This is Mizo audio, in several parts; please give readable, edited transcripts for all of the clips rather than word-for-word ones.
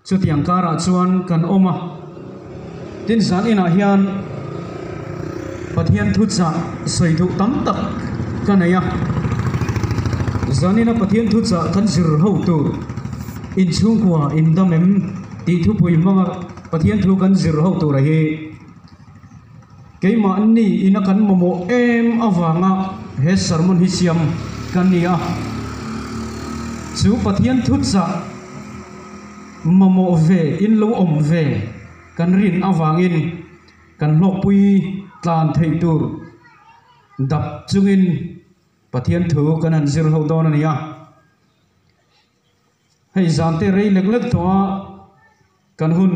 Chutiang karah chuan kan awm a, tin zan inah hian Pathian thuchah sawi duh tam tak ka nei a. Zanina Pathian thuchah kan zir ho tur inchhungkua indam em tih thupui hmanga Pathian thu kan zir ho tura hi keimahni ina kan mamawh em avanga he sermon hi siam kan ni a. Chu Pathian thuchah. Mamawh ve in lo awm ve kan rin avangin kan hlawkpui tlan theih tur dap chungin Pathian thu kan han zir ho dawn a ni a. Hei zan te rei lek lek tawh a, kan hun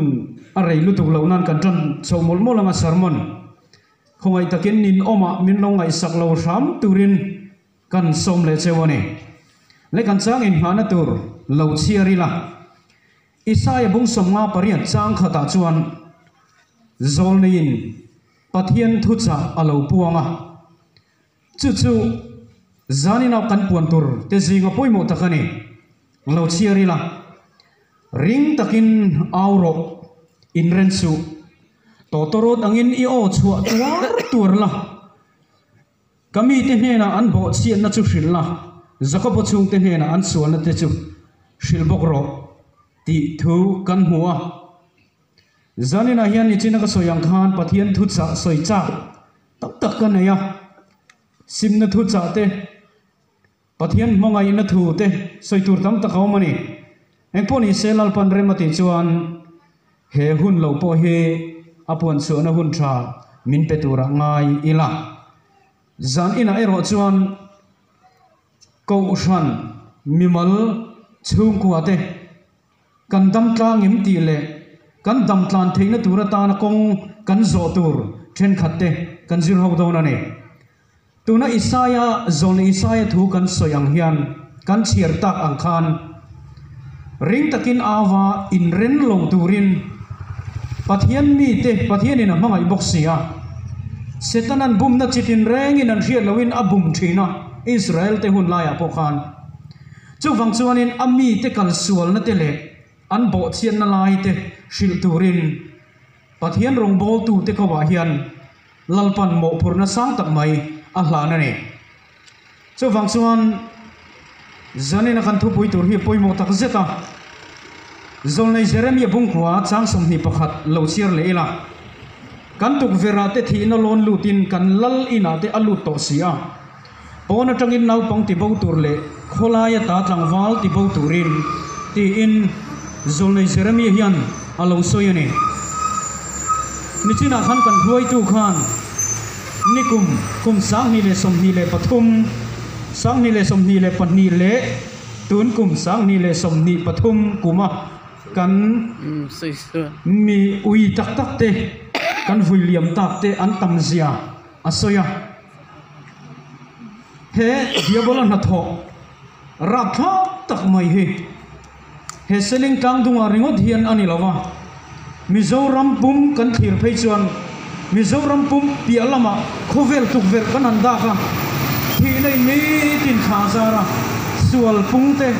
a rei lutuk loh nan kan tan chho mawlh mawlh anga sermon khawngaih takin ninawmah min lo ngaihsak lo hram turin Kan sawm leh cheu a ni. Le kan chang inhmahna tur lo chhiar ila. Isaia bung sawmnga pariat chang khatah chuan Zawlneiin Pathian thuchah a lo puang a. Chu chu zanina kan puan tur te zinga pawimawh tak a ni. Lo chhiar ila. Ring takin au rawh, inren suh. Tawtawrawt angin i aw chhuah tuar tuar la. Ka mite hnenah an bawhchhiatna chu hrilh la, Jakoba chhungte hnenah an sualna te chu hrilh bawk rawh, tih thu kan hmu a. Zaninah hian nichina ka sawi ang khan Pathian thuchah sawi chak tak tak ka nei a, simna thuchah te, Pathian hmangaihna thu te sawi tur tam tak a awm a ni. Engpawh ni se Lalpan rem a tih chuan he hun lo pawh hi a puan chhuahna hun tha min pe turah ngai ila. Zan inah erawh chuan Kohhran mimal chhungkua te kan dam tlang em tih leh kan dam tlan theihna tur atana kawng kan zawh tur thenkhat te kan zir ho dawn a ni. Tuna Isaia zawn Isaia thu kan sawi ang hian kan chhiar tak ang khan ring takin ava inren lo turin Pathian mite Pathianin a hmangaih bawk si a. Setanan bumna chi tinrengin an hriat lohin a bum thin a, Israel te hun laiah pawh khan. Chuvang chuanin a mite kalsualna te leh an bawhchhiatna lai te hrilh turin Pathian rawngbawltute koah hian Lalpan mawhphurhna sang tak mai a hlan a ni. Chuvang chuan zanina kan thupui tur hi a pawimawh tak zet a. Zawlnei Jeremia bungkua chang 21 lo chhiar leh ila, Kan tukverhah te thihna lawn lutin kan lal inah te a lut tawh si a. Pawn atangin naupang ti bo tur leh khawlaia ta tlangval ti bo turin, tiin Zawlnei Jeremia hian a lo sawi a ni. Nichinah khan kan hruaitu khan nikum kum 2023, 2022 leh tun kum 2023 kuma kan mi ui tak tak te, kan vui liam tak te an tam zia a sawi a. He Diabola hnathawh rapthlak tak mai hi he Seling tlangdungah ringawt hian a ni lo va, Mizoram pum kan thlir phei chuan Mizoram pum piah lamah khawvel tukverh kan han dak a, thihna in nitin thla zar a, sual pung te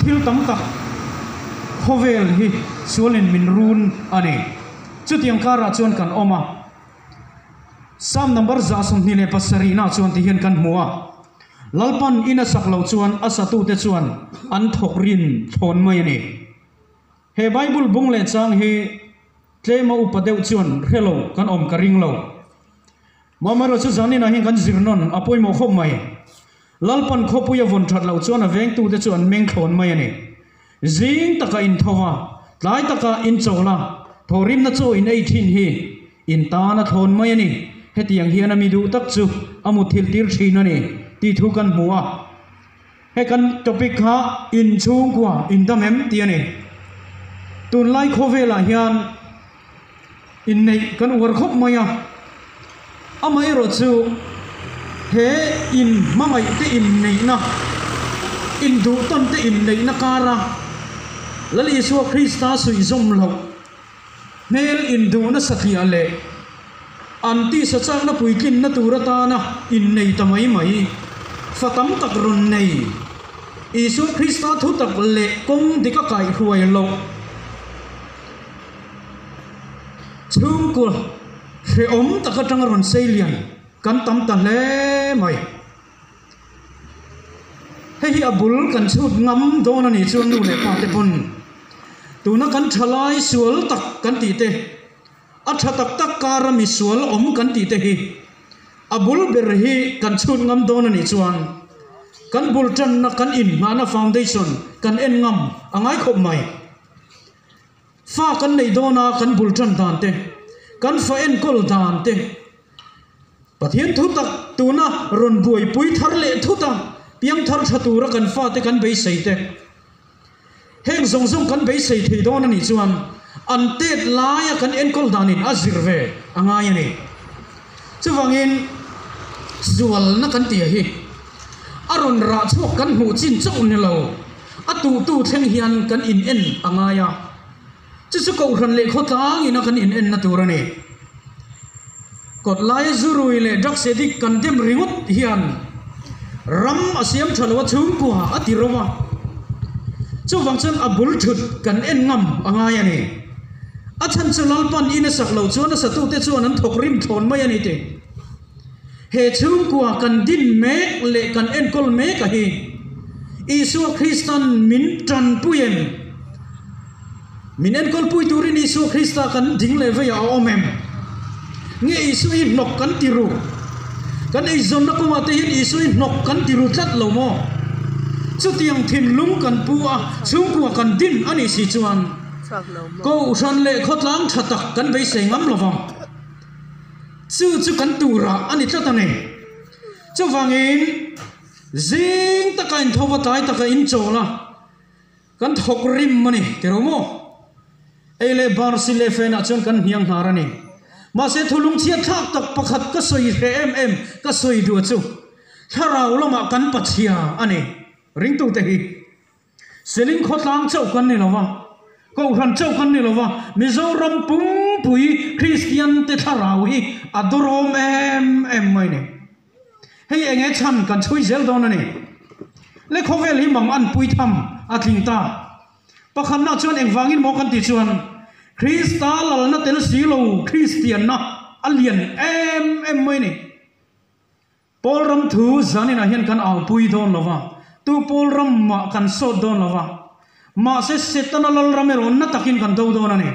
thil tam tak khawvel hi sualin min run a ni. Chutiang karah chuan kan awm a. Psalm number 127 nah chuan ti hian kan hmu a, Lalpan in a sak loh chuan a satute chuan an thawk rin thlawn mai a ni. He Bible bung leh chang hi tlema upa deuh chuan hre lo kan awm ka ring lo. Mamaerawh chu zaninah hian kan zir nawn a pawimawh khawp mai. Lalpan khawpui a vawn that loh chuan a vengtute chu an meng thlawn mai a ni. Zing taka in tho a, tlai taka in chawl a, thawhrimna chaw in ei thin hi in tan a thlawn mai a ni. Hetiang hian a mi duh tak chu a mutthilh tir thin a ni tih thu kan hmu a. He kan topic kha inchhungkua indam em tih a ni. Tunlai khawvelah hian Inneih kan uar khawp mai a, amaherawh chu he in hmangaih te inneihna, induhtawn te inneihna kara Lal Isua Krista suihzawm loh hmel induhna satliah leh an tisa chakna puitlinna tur atana innei ta mai mai fa tam tak rawn nei Isua Krista thutak leh kawng dik a kaihhruai loh. Chhungkaw hrehawm tak atanga rawn sei lian kan tam ta hle mai. Hei hi a bul kan chhut ngam dawn a nih chuan nu leh pa te pawn tuna kan thalai sual tak kan tih te, a tha tak tak kara misual awm kan tih te hi a bul ber hi kan chhut ngam dawn a nih chuan kan bul tanna kan inhnahna foundation kan en ngam a ngai khawp mai. Fa kan neih dawn a kan bul tan dan te, kan fa enkawl dan te, Pathian thu tak tuna rawn buaipui thar leh thut a piangthar tha tura kan fate kan beisei te, heng zawng zawng kan beisei thei dawn a nih chuan an tet laia kan enkawl danin a zir ve a ngai a ni. Chuvangin zualna kan tih hi a rawn rah chhuak kan hmuh chin chauh ni lo, a tuhtu thleng hian kan in en a ngai a. Chu chu Kohhran leh khawtlangin a kan in enna tur a ni. Kawt laia zurui leh drugs addict kan dem ringawt hian ram a siam tha lo a chhungkua a ti ro a. Chuvang chuan a bul thut kan en ngam a ngai a ni. A chhan chu Lalpan in a sak loh chuan a satute chuan an thawk rim thlawn mai a ni tih. He chhungkua kan din mek leh kan enkawl mek a hi Isua Kristan min tanpui em? Min enkawlpui turin Isua Krista kan ding leh veiah a awm em? Nge Isua hi hnawk kan ti ru? Kan eizawnna kawngah te hian Isua hi hnawk kan ti ru tlat lo maw? Chutiang thinlung kan pu a, chhungkua kan din a nih si chuan Kohhran leh khawtlang tha tak kan beisei ngam lo vang. Chu chu kan turah a ni tlat a ni. Chuvangin zing taka inthova tlai taka inchawl a. Kan thawk rim a ni, ti ro maw? Ei leh bar si leh fenah chuan kan hniang hnar a ni. Mahse thulung chhiat thlak tak pakhat ka sawi hreh em em ka sawi duh chu thlarau lamah kan pachhia a ni. Ringtute hi Seling khawtlang chauh kan ni lo va, Kohhran chauh kan ni lo va, Mizoram pumpui Kristian te thlarau hi a dawrawm em em mai ni. Hei eng nge chhan kan chhui zel dawn a ni. Le khawvel hi mang an pui tham a tling ta. Pakhatna chuan engvangin maw kan tih chuan Krista lalna tel si lo Kristianna a lian em em mai ni. Paul ram thu zaninah hian kan aupui dawn lo va, tu Paul ram mah kan sawt dawn lo va, mahse Setana lal ram erawh na takin kan do dawn a ni.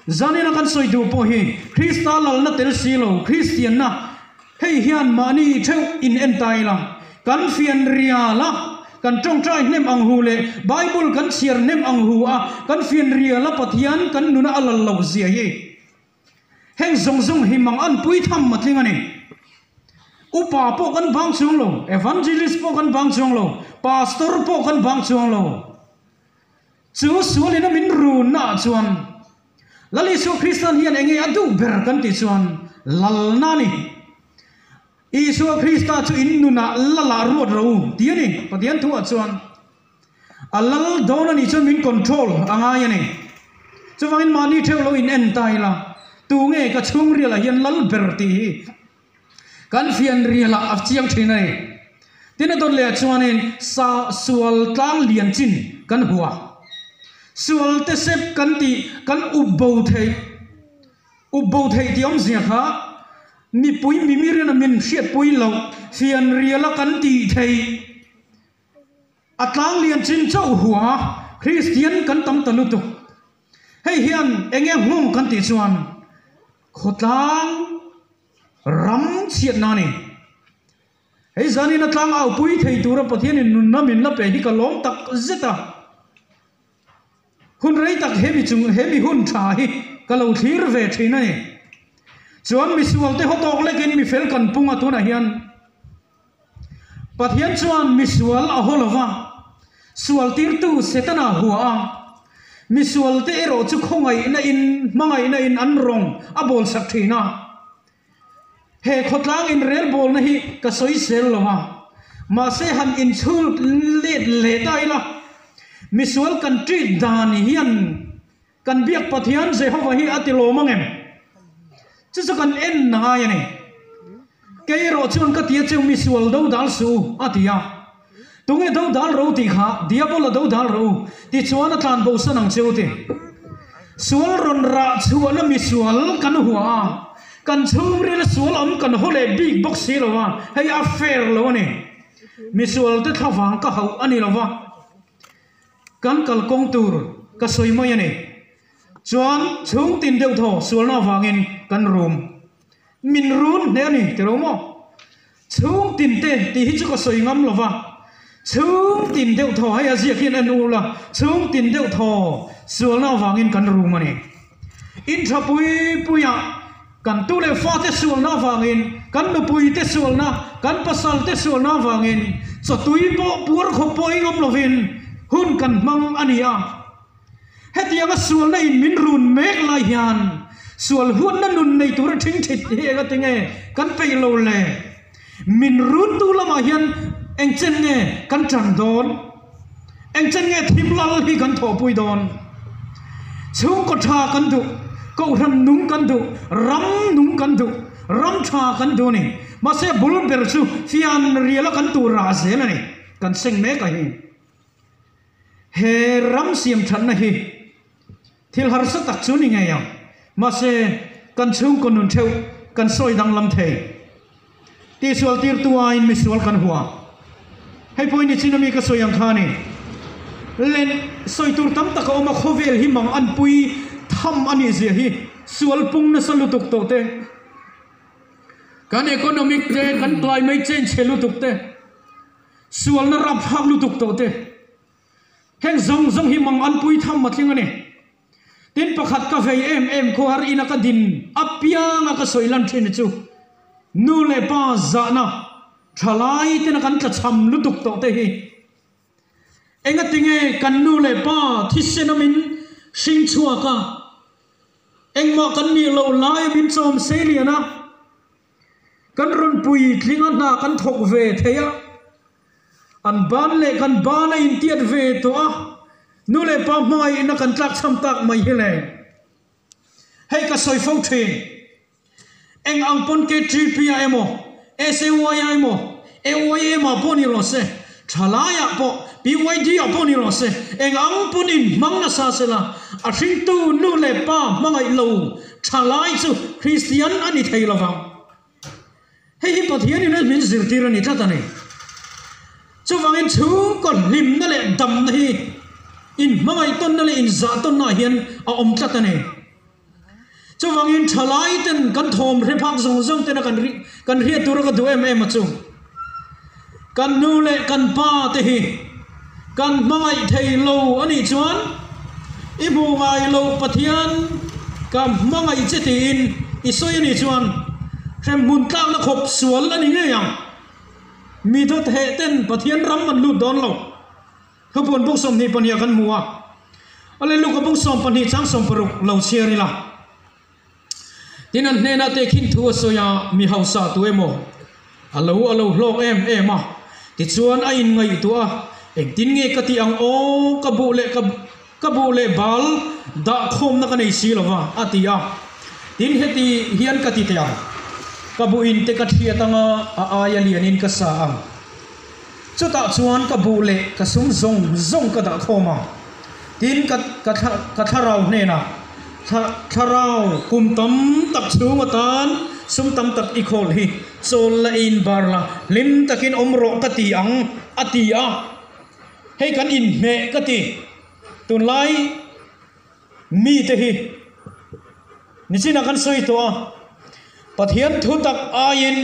Zanina kan sawi duh pawh hi Krista lalna tel si lo Kristianna hei hian mahni theuh in en ta ila, kan fian rial a, kan tawngtai hnem ang hu leh Bible kan chhiar hnem ang hu a, kan fian rial a Pathian kan nuna a lal lo zia hi heng zawng zawng hi mang an pui tham a tling a ni. Upa pawh kan bang chuang lo, Evangelist pawh kan bang chuang lo, Pastor pawh kan bang chuang lo. Chu sualin a min runnaah chuan Lal Isua Kristan hian enge a duh ber kan tih chuan lalna a ni. Isua Krista chu in nunah lalah ruat ro u ti a ni. Pathian thuah chuan a lal dawn a nih chuan min control a ngai a ni. Chuvangin mahni theuh lo in en ta ila, tunge ka chhungrialah hian lal ber tih hi Kan fian rialah a chiang thin a ni. Tin a dawt leh ah chuanin sa sual tlang lian chin kan hua. Sual te sep kan tih kan up bo theih up bo theih tih awmzia kha mipui mimirin a min hriatpui loh fian riala kan tih theih a tlang lian chin chauh hua Kristian kan tam ta lutuk. Hei hian enge nghawng kan tih chuan Khawtlang ram chhiatna a ni. Hei zanin a tlang au pui thei tura Pathianin nunna min la pe hi ka lawm tak zet a. Hun rei tak he mi chung he mi hun tha hi ka lo thlir ve thin a ni. Chuan misual te haw tawk lekin mi fel kan pung a tunah hian Pathian chuan misual a haw lo va, sual tirtu Setana hua a, misualte erawh chu khawngaihna in hmangaihna in an rawng a bawlsak thin a. He khawtlang inrelbawlna hi ka sawisel lo va, mahse han inchhut let leh ta ila, misual kan treat dan hian Kan biak Pathian Jehovah hi a ti lawm ang em? Chu chu kan en na ngai a ni. Kei erawh chuan ka ti a cheu mi sual do dal suh u, a ti a. Tunge do dal ro tih kha Diabola do dal ro u, tichuan a tlan bo san ang cheu ti. Sual rawn rah chhuahna misual kan hua a, kan chhungril sual awm kan haw leh bik bawk si lo a, hei a fair lo a ni. Misual te thlavang ka hauh a ni lo va, kan kalkawng tur ka sawi mai a ni. Chuan chhung tin deuh thaw sualna avangin kan rum. Min run hle a ni ti lo maw? Chhung tin te tih hi chu ka sawi ngam lo va, chhung tin deuh thaw hei a ziak hian en ul a, chhung tin deuh thaw sualna avangin kan rum a ni. In tha pui puiah kan tu leh fate sualna avangin, kan nupui te sualna, kan pasal te sualna avangin chawtui pawh puar khawp pawh ei ngam lovin hun kan hmang a ni a. Hetianga sualna in min run mek lai hian sual huatna nun nei tura thing thit hi enga tinge kan peih lo le? Min runtu lamah hian eng chen nge kan tan dawn? Eng chen nge thim lal hi kan thawhpui dawn? Chhungkaw tha kan duh, kohhran nung kan duh, ram nung kan duh, ram tha kan duh a ni. Mahse bul ber chu fian riala kan tur rah zel a ni, kan seng mek a hi. He ram siam thatna hi thil harsa tak chu ni ngei ang. Mahse, kan chhungkaw nun theuh kan sawi danglam thei. Tihsual tirtu aiin misual kan hua. Hei pawhin ni chin ami ka sawi ang kha a ni. Len sawi tur tam tak a awm a, khawvel hi mang anpui tham a nih zia hi sual pung nasa lutuk tawh te, kan economic te, kan climate change chhe lutuk te, Sualna rapthlak lutuk tawh te, heng zawng zawng hi mang an pui tham a tling a ni. Tin pakhat ka vei em em khuahar ina ka din apianga ka sawi lan thin chu nu leh pa zahna thalai tena kan tlachham lutuk tawh te hi engatinge kan nu leh pa thisen a min hring chhuak a, engmah kan nih loh lai a min chawm sei lian a. Kan rawn puitlinga hna kan thawk ve thei a, an ban leh kan ban a intiat ve tawh a, nu leh pa hmangaihna kan tlakchham tak mai hi le. Hei ka sawi fo thin, eng ang pawn KTP ah emaw, SAY ah emaw, AYM ah pawh ni rawh se, thalaiah pawh, PYD ah pawh ni rawh se, eng ang pawn in hmang nasa sela, a hringtu nu leh pa hmangaih lo thalai chu Kristian a ni thei lovang. Hei hi Pathianin a min zirtir a ni tlat a ni. Chuvangin chhungkaw hlimna leh damna hi inhmangaih tawnna leh inzah tawnna ah hian a awm tlat a ni. Chuvangin thalai ten kan thawm hre phak zawng zawng tena kan kan hriat tura ka duh em em a chu. Kan nu leh kan pa te hi kan hmangaih thei lo a nih chuan i hmuh ngai loh Pathian ka hmangaih che tiin i sawi a nih chuan hremhmun tlakna khawp sual a ni ngei ang. Mi dawt heh ten Pathian ram an lut dawn lo. Thupuan buk 22 kan hmu a, Awle Luka buk 12 chang 60 lo chhiar ila. Tin an hnenah te khin thu a sawi a, mi hausa tu emaw a lo a lo hlawk em em a, tichuan a inngaihtuah a, engtin nge ka tih ang aw, ka buh leh ka ka buh leh bal dah khawmna ka nei si lova a ti a, tin heti hian ka ti teh ang, ka buhin te ka thiat anga a aia lianin ka sa ang. Chutah chuan ka buh leh ka sum zawng zawng ka dah khawm a, tin ka ka thla ka thlarau hnenah thla thlarau kum tam tak chhung atan sum tam tak i khawl hi chawl la in bar la hlim takin awm rawh ka ti ang a ti a, hei kan inhmeh ka ti tunlai mite hi nichinah kan sawi tawh a, Pathian thu tak aiin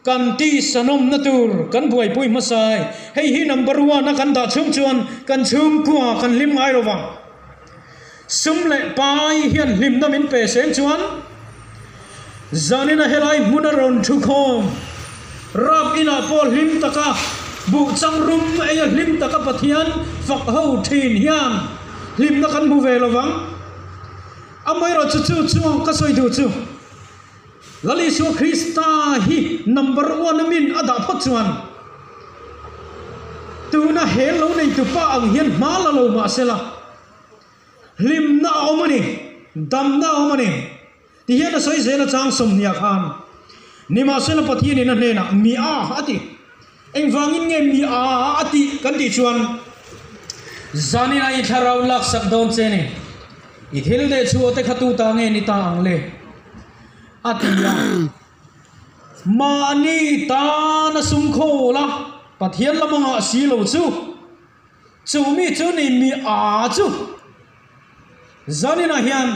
kan tihsanawmna tur kan buaipui hmasa e, hei hi number one a kan dah chhung chuan kan chhungkua kan hlim ngai lo vang. Sum leh pai hian hlimna min pe seng chuan zanina helai hmuna rawn thu khawm rap inah pawh hlim taka buh chang rum eia hlim taka Pathian fak ho thin hian Hlimna kan hmu ve lo vang. Amaherawhchu chu chuang ka sawi duh chu Lal Isua Krista hi number one a min a dah phawt chuan tuna he lo neitu pa ang hian hma la lo mah sela hlimna a awm a ni, damna a awm a ni. Tihian a sawi zel a chang 20 khan nimahsela Pathianin a hnenah mi a a ti. Engvangin nge mi a a tih kan tih chuan zanin a i thlarau laksak dawn che ni. I thil deh chhuah te kha tu ta nge ni ta ang le? A ti a. Mahni tana sum khawl a, Pathian lama ngah si lo chu, chu mi chu ni mi a chu. Zaninah hian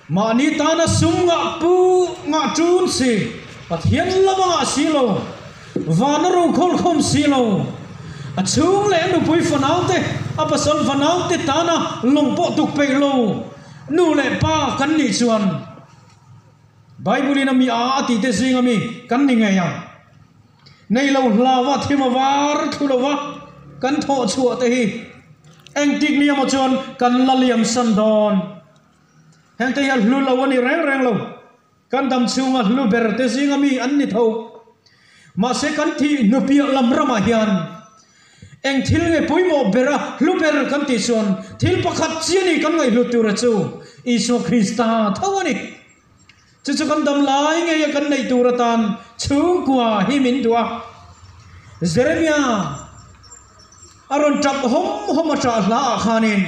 mahni tana sum ngah pu ngah ṭun si, Pathian lama ngah si lo, vana ro khawlkhawm si lo, a chhung leh a nupui fanaute, a pasal fanaute tana lawng pawh tuk peih lo nu leh pa kan nih chuan, Bible in a mi a a tih te zing a mi kan ni ngei ang. Nei lo hlau a thim a var thlu lo va kan thawh chhuah te hi engtik ni emaw chuan kan la liam san dawn. Heng te hi a hlu lo a ni reng reng lo. Kan dam chhunga hlu ber te zing a mi an ni tho. Mahse kan thih hnupiah lam ramah hian Eng thil nge pawimawh ber a hlu ber kan tih chuan thil pakhat chi a ni kan ngaihhlut tura chu Isua Krista tho a ni. Chu chu kan dam lai ngei a kan neih tur atan chhungkua hi min duh a. Jeremia a rawn tap hawm hawm a ṭah hla ah khanin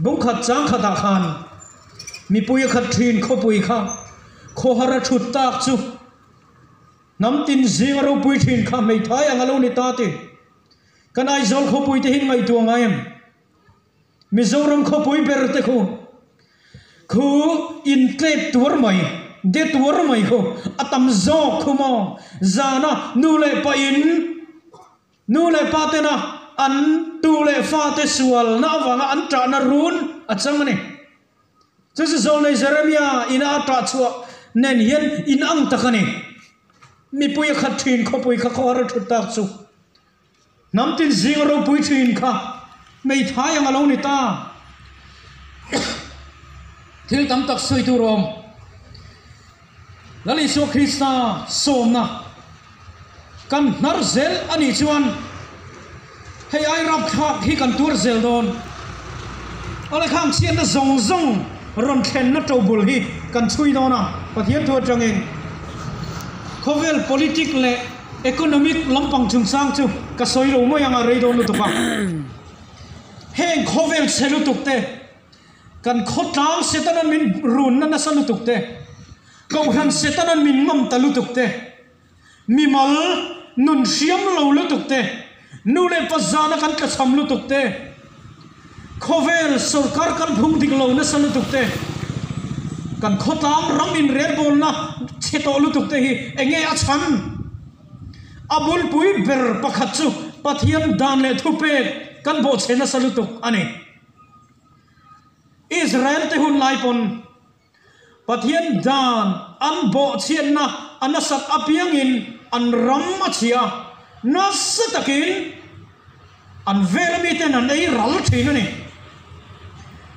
bungkhat changkhat ah khan mipui a khat ṭhin khawpui kha khawhar a ṭhut tak chu Hnam tin zing a ropui thin kha hmeithai ang a lo ni ta ti. Kan Aizawl khawpui te hin ngaihtuah ngai em? Mizoram khawpui ber te khu khu in tlep tuar mai, de tuar mai khu a tam zawk khu maw? Zana nu leh pa in nu leh pa tena an tu leh fa te sualna avanga an ṭahna run a chang a ni. Chu chu Zawlnei Jeremia ina a ṭah chhuah nen hian in ang tak a ni. Mipui a khat ṭhin khawpui kha khawhar a ṭhut tak chu hnam tin zing a ropui ṭhin kha hmeithai ang a lo ni ta. Thil tam tak sawi tur a awm. Lal Isua Krista sawmna kan hnar zel a nih chuan hei ai rapthlak hi kan tuar zel dawn. Awle khang chhiatna zawng zawng rawn thlenna tobul hi kan chhui dawn a, Pathian thu atangin khawvel politic leh economic lampang chungchang chu ka sawi lo mai ang a rei dawn lutuk a. Heng khawvel chhe lutuk te. Kan khawtlang Setanan min runna nasa lutuk te, Kohhran Setanan min ngam ta lutuk te, mimal nun hriam lo lutuk te, nu leh pa zana kan tlachham lutuk te, khawvel sawrkar kan phung dik lo nasa lutuk te, kan khawtlang ram inrelbawlna chhe tawh lutuk te hi enge a chhan? A bulpui ber pakhat chu Pathian dan leh thupek kan bawhchhe nasa lutuk a ni. Israel te hun lai pawn Pathian dan an bawhchhiatna a nasat apiangin an ram a chhia a, nasa takin an vela miten an ei ral thin a ni.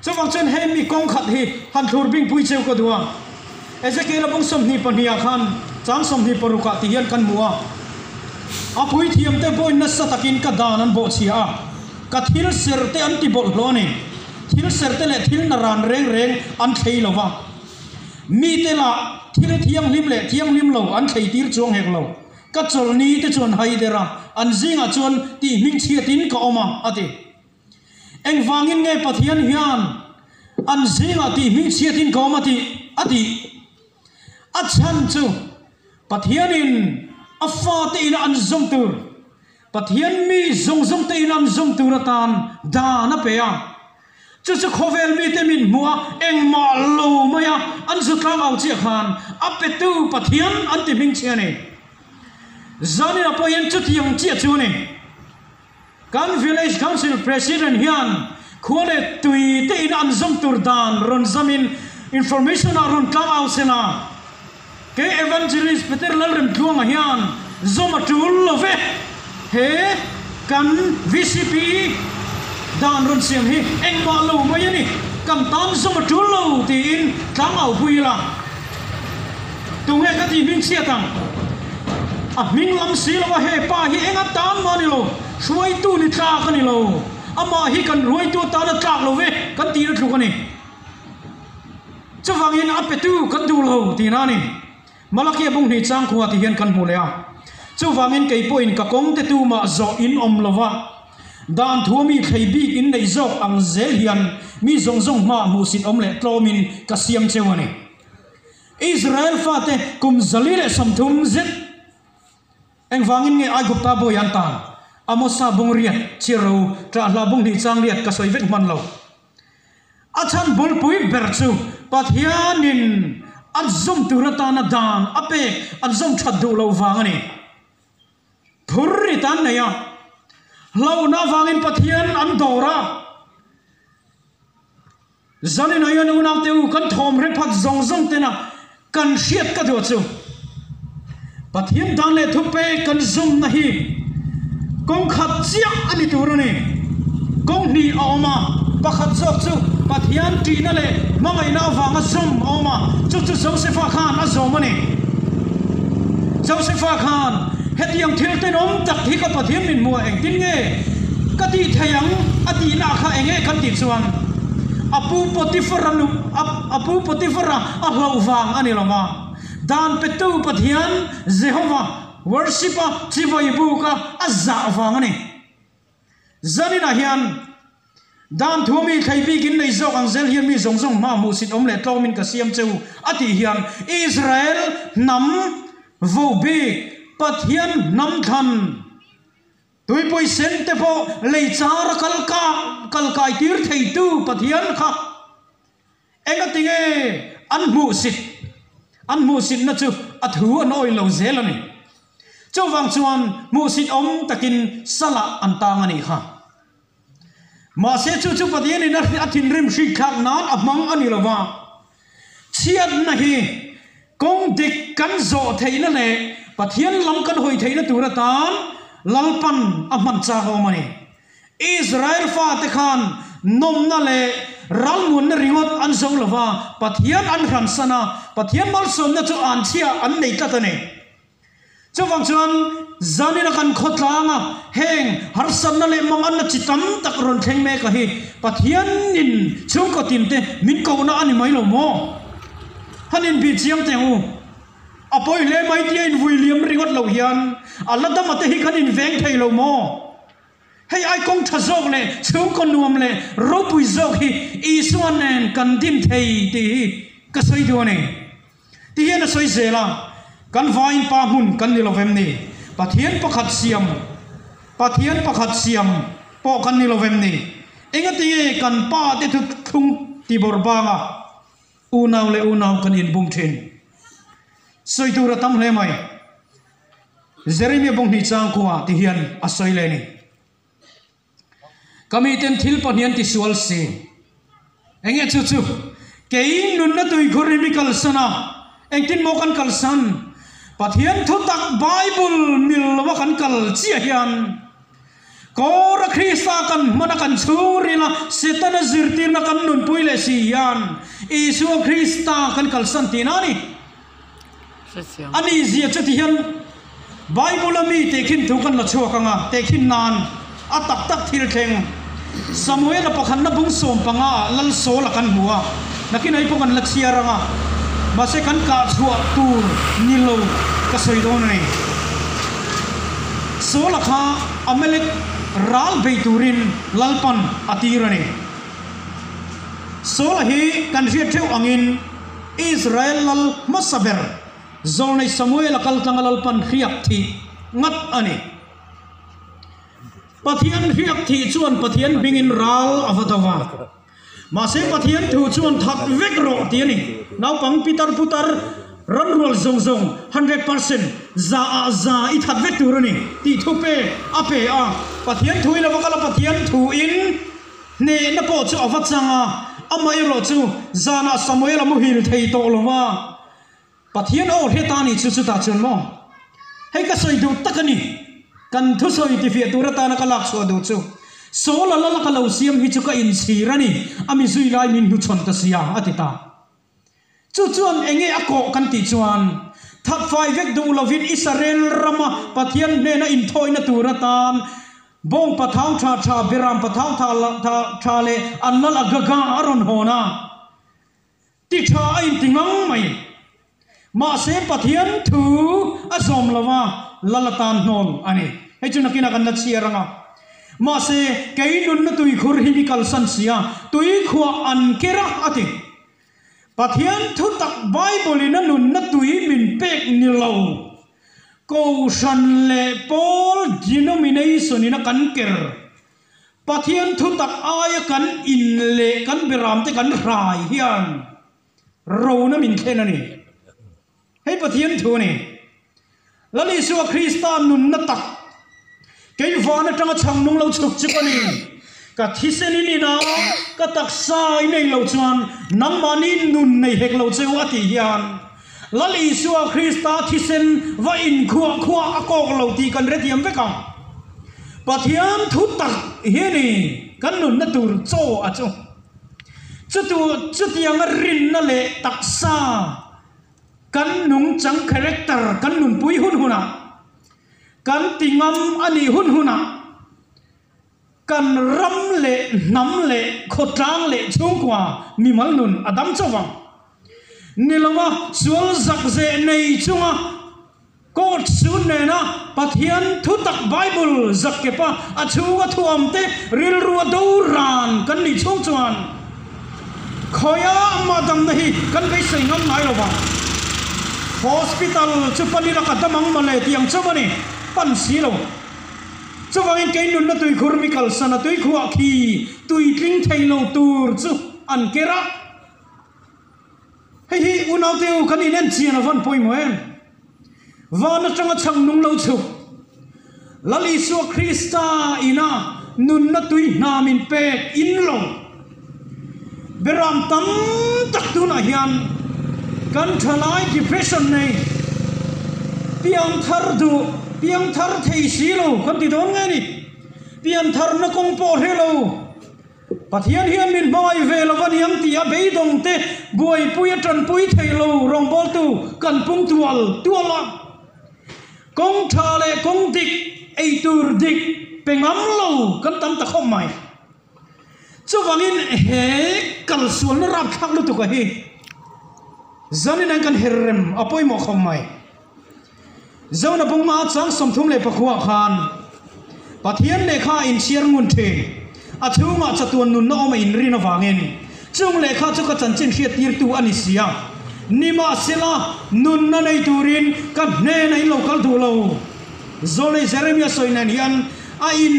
Chuvang chuan hei mi kawng khat hi han thlur bingpui cheu ka duh a, Ezekiel a bung 22 ah khan chang 26 ah ti hian kan hmu a, A puithiamte pawhin nasa takin ka dan an bawhchhia a, Ka thil ser te an ti bawlhhlawh a ni. Thil ser te leh thil na ran reng reng an thlei lo va. Mite lah thil thianghlim leh thianghlim lo an thlei tir chuang hek lo. Ka chawlhni te chu an hai der a, an zingah chuan tih hmingchhiatin ka awm a, a ti. Engvangin nge Pathian hian an zingah tih hmingchhiatin ka awm a tih? a tih. A chhan chu Pathianin a fate ina an zawm tur. Pathian mi zawng zawng te in an zawm tur atan dan a pe a. Chu chu khawvel mite min hmuh a, engmah lo mai a, an zu tlang au chiah khan a petu Pathian an ti hming che a ni. Zanin ah pawh hian chutiang chiah chu a ni. Kan Village Council President hian khua leh tui te in an zawm tur dan rawn zam in information ah rawn tlang au se la, Kei Evangelist Peter Lalremtluanga hian zawm a tul lo ve. He kan vcp dan rawn siam hi engmah lo mai a ni, kan tan zawm a tul lo tiin tlang au pui ila. Tunge ka tih hming chhiat ang? A hming lam si lo a, he pa hi enga tan mah a ni lo, hruaitu ni tlak a ni lo, amah hi kan hruaitu atana tlak lo ve kan tihna tluk a ni. Chuvangin a petu kan duh lo tihna a ni. Malakia bung hnih changkhua ti hian kan hmu leh a. Chuvangin kei pawhin ka kawng te tumah zawh in awm lo va. Dan thua mi thlei bik in nei zawk ang zel hian mi zawng zawng hmaah hmuhsit awm leh tlawmin ka siam cheu a ni. Israel fate kum 130 zet engvangin nge Aigupta bawi an tan? Amosa bung riat, chiro, ṭahhla bung hnih chang riat ka sawi vek hman lo. A chhan bulpui ber chu Pathianin an zawm tur atana dan a pek an zawm that duh loh vang a ni. Phur rit an nei a, hlauhna avangin Pathian an dawr a. Zanin ah hian unaute u kan thawm hre phat zawng zawng tena kan hriat ka duh chu Pathian dan leh thupe kan zawmna hi kawng khat chiah a ni tur a ni. Kawng hnih a awm a, pakhat zawk chu Pathian ṭihna leh hmangaihna avanga zawm a awm a, chu chu Josefa khan a zawm a ni. Josefa khan hetiang thil tenawm tak hi ka Pathian min hmuh a engtin nge ka tih thei ang a tihna kha eng nge kan tih chuan a pu Potifara nu a pu Potifara a hlauh vang a ni lo va, dan petu Pathian Jehova worship a chibai buk a a zah vang a ni. Zaninah hian Dan thu mi thlei bik in nei zawk ang zel hian mi zawng zawng hma hmuhsit awm leh tlawmin ka siam che u a tih hian Israel hnam voh bik Pathian hnam thlan tuipui sen te pawh lei chara kal ka kal kai tir theitu Pathian kha Engatinge an hmuhsit an hmuhsitna chu a thu an awih lo zel a ni. Chuvang chuan hmuhsit awm takin salah an tang a nih kha. Mahse chu chu Pathianin a thinrim hrikthlak nan a hmang a ni lo va, chhiatna hi kawng dik kan zawh theihna leh Pathian lam kan hawi theihna tur atan Lalpan a hman chak a awm a ni. Israel fate khan nawmna leh ralmuanna ringawt an zo lo va, Pathian an hransan a, Pathian malsawmna chu an chhia an nei tlat a ni. Chuvang chuan zanina kan khawtlang a, heng harsatna leh manganna chi tam tak rawn thleng mek a hi Pathianin chhungkaw tinte min kohna a ni mai lo maw? Han inbih chiang teh ang u. A pawi hle mai tia invui liam ringawt lo hian a la dama te hi kan inveng thei lo maw? Hei ai kawng tha zawk leh chhungkaw nuam leh ropui zawk hi Isua nen kan din thei tih hi ka sawi duh a ni. Ti hian a sawi zel a, Kan vaiin pa hmun kan ni lo vem ni? Pathian pakhat siam, Pathian pakhat siam pawh kan ni lo vem ni? Engatinge kan pa te thuthlung tibawrh banga unau leh unau kan inbum thin? Sawi tur a tam hle mai. Jeremia bawng hnih chang kua ti hian a sawi leh a ni. Ka miten thil pahnih an tisual si. Enge chu chu? Kei nunna tuikhur hi mi kalsan a, engtin maw kan kalsan? Pathian thutak Bible mil lova kan kal chiah hian Kawra Krista kan hman a kan chhungril a, Setana zirtirna kan nunpui leh si hian Isua Krista kan kalsan tihna a ni. A nih zia chu ti hian Bible a mi tehkhin thu kan la chhuak ang a, tehkhin nan a tak tak thil thleng Samuela pakhatna bung 15 ah Lal Saul a kan hmu a, nakin ai pawh kan la chhiar ang a, mahse kan kah chhuah tur ni lo ka sawi dawn a ni. Saul a kha Amalek ral bei turin Lalpan a tir a ni. Saul a hi kan hriat theuh angin Israel lal hmasa ber Zawlnei Samuel a kal tlanga Lalpan hriak thih ngat a ni. Pathian hriak thih chuan Pathian hmingin ral a va do va. Mahse Pathian thu chuan that vek rawh tih a ni. Naupang pitar putar ranrual zawng zawng 100% za ah za i that vek tur a ni tih thu pe a pe a. Pathian thu in a va kal a, Pathian thu in Hnehna pawh chu a va chang a, amaherawh chu zanah Samuel a muhil thei tawh lo va, Pathian aw hre ta ni chu chutah chuan maw? Hei ka sawi duh tak a ni, kan thusawi tifiah tur atana ka lak chhuah duh chu, Saul a lal ka lo siam hi chu ka inchhir a ni, a mi zui lai min hnuchhawn ta sia, a ti ta. Chu chuan enge a kawh kan tih chuan, thatfai vek duh lovin Israel rama Pathian hnena inthawina tur atan bawng pathau tha tha, beram pathau tha tha leh an lal Agaga a rawn hawn a, ti tha a inti ngang mai. Mahse Pathian thu a zawm lo a, lal atan hnawn a ni. Hei chu nakinah kan la chhiar ang a. Mahse, kei nunna tuikhur hi mi kalsan si a, tuikhuah an ker a, a ti. Pathian thutak Bible-in a nunna tui min pek ni lo. Kohhran leh pawl denomination-in a kan ker. Pathian thutak aia kan in leh kan beramte kan hrai hian rona min thlen a ni. Hei Pathian thu a ni. Lal Isua Krista nunna tak, kei van atanga chhang nung lo chhuk chuk a ni. Ka thisen in ina ka taksa i nei lo chuan nangmahni nun nei hek lo cheu a tih hian Lal Isua Krista thisen va inkhuah khuah a kawk lo tih kan hrethiam vek ang. Pathian thu tak hi a ni kan nunna tur chaw a chu. Chutu chutianga rinna leh taksa Kan nungchang character kan nunpui hun hunah, kan ti ngam a nih hun hunah, kan ram leh hnam leh khawtlang leh chhungkua mimal nun a dam chauh vang. Ni lova sual zak zeh nei chunga Court sun nena Pathian thutak Bible zakkepa a chhunga thuamte rilru a do ran kan nih chhung chuan khawia amah damna hi kan beisei ngam ngai lo vang. Hospital chu pan ila ka dam ang mawle tih ang chauh a ni, pan si lo. Chuvangin kei nunna tuikhur mi kalsan a tuikhuah khi tuitling thei lo tur chu an ker a. Hei hi unaute u kan inen chian a vawn pawimawh em? Van atanga chhang nung lo chhuk Lal Isua Krista ina nunna tui hna min pek in lo. Beram tam tak tunah hian kan thalai depression nei piang thar duh, piang thar thei si lo kan ti dawn nge ni? Pian tharna kawng pawh hre lo. Pathian hian min hmangaih ve lo a niang tih a beidawng te buaipui a tanpui theih lo rawngbawltu kan pung tual tual a. Kawng tha leh kawng dik, eitur dik pe ngam lo kan tam ta khawp mai. Chuvangin he kalsualna rapthlak lutuk a hi zanin an kan her rem a pawimawh khawp mai. Zona bunga chang 34 khan Pathian lehkha a inchhiar ngun thin. A chhungah chatuan nunna awm a inrin avangin chung lehkha chu ka chanchin hriattirtu a ni si a. Nimahsela, nunna nei turin ka hnenah in lo kal duh lo. Zawlei Jeremia sawi nen hian a in.